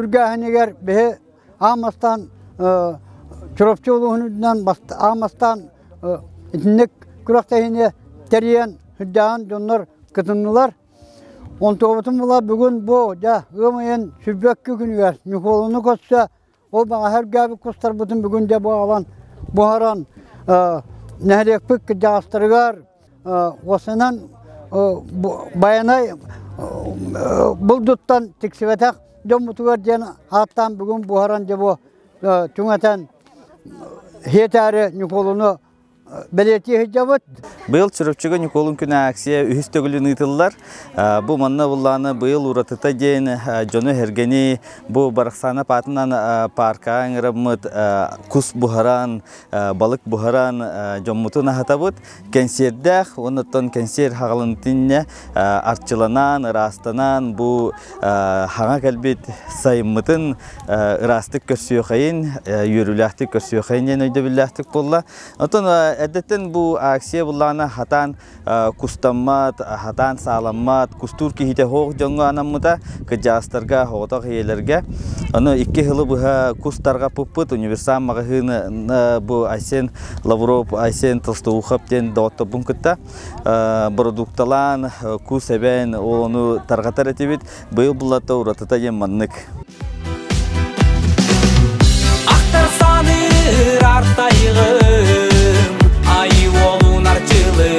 үргээһинигэр биһи аан бастаан Чурапчы улууһун үрдүнэн аан бастаан итинник күрэхтэһиини тэрийэн сүрдээҕин дьоннор кытыннылар. Онтуобутун була бүгүн бу дьэ ыам ыйын 22 күнүгэр Ньукуолуну көрсө ол баҕаһа үргээбит кустарбытын бүгүн дьэ бу аҕалан буһаран нэһилиэкпит кырдьаҕастарыгар уосанан Байанай булдуттан тиксибэтэх дьоммутугар диэн ааттаан бүгүн буһаран дьэ бу түҥэтэн хиэтээри Ньукуолуну бэлиэтии сылдьабыт. Быйыл Чурапчыга Ньукуолун күнэ акция үһүс төгүлүн ыытыллар. Бу манна буллааны быйыл уратыта диэн дьону эргэни бу Барахсана паатынан паркаҕа ыҥыраммыт кус буһаран, балык буһаран дьоммутун аһатабыт. Кэнсиэрдээх уонна оттон кэнсиэр хаҕалынтинне арчыланан, ыраастанан бу хаҥа кэлбит сайыммытын ыраастык көрсүөхэйин, үөрүүлээхтик көрсүөхэйин диэн өйдөбүллээхтик буолла. Оттон эрдэттэн бу акция буллаҕына хатаан кустаммат, хатаан сааламмат, кустуур киһитэ суох дьоҥҥо анаммыта, кырдьаҕастарга, соҕотох ийэлэргэ. Ону икки сылы быһа кус тарҕаппыппыт, универсам маҕаһыын бу Айсен Лавров, Айсен Толстоухов диэн доҕотторбун кытта бородуукталаан, кус эбэн, ол ону тарҕатар этибит. Быйыл буллата уратыта диэн маннык. Ахтар саныыр артайгым, ай уолун арчылы.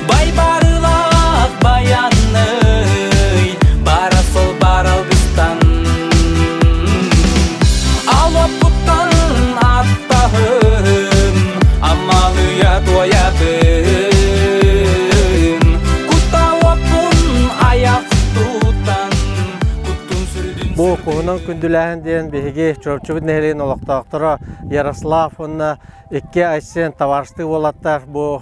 Байбарылаах баянный, бара сол бар алгыстан. Алоппуттан аттаһым, амалыйа туойабын. Кута оппун аяқ тутан, куттун сүрдүн Бу куһунан күндүлээһин диэн биһиги Чурапчыбыт нэһилиэгин олохтоохторо Ярослав уонна икки Айсен табаарыстыы уолаттар бу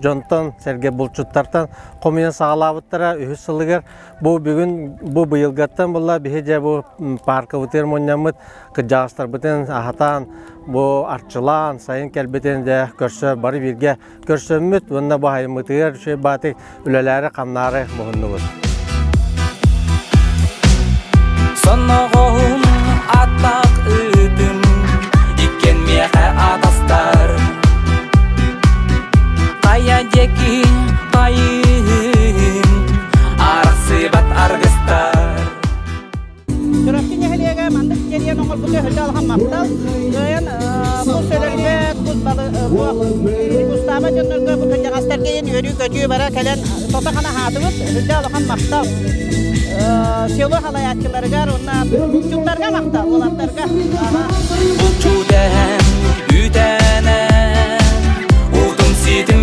дьонтон сэргэ булчуттартан хомуйан саҕалаабыттара үһүс сылыгар. Бу бүгүн бу быйылгаттан буолла биһи дьэ бу паркабытыгар мунньаммыт кырдьаҕастарбытын аһатан бу арчылаан сайын кэлбитин дьэ көрсө бары бииргэ көрсөммүт уонна бу айыммытыгар үчүгэй баатык үлэлээри-хамнаары муһуннубут. Сонноҕоһум аттаах ыытым иккиэн миэхэ атастар Хайа диэки хайыһын арахсыбат аргыстар Чурапчы нэһилиэгэ маннык тэрийэн оҥорбута өһүллэ улахан махтал. Кыайан кус өлөрбөт, кус балы кустаабат дьоннорго бу кырдьаҕастарга иһин үөрүү-көтүү бара кэлэн тото-хана аһаатыбыт. Өһүллэ улахан махтал. Село халайааччыларыгар уонна булчуттарга махтал, уолаттарга. Булчут эһэм үүтэнэ, утум ситим.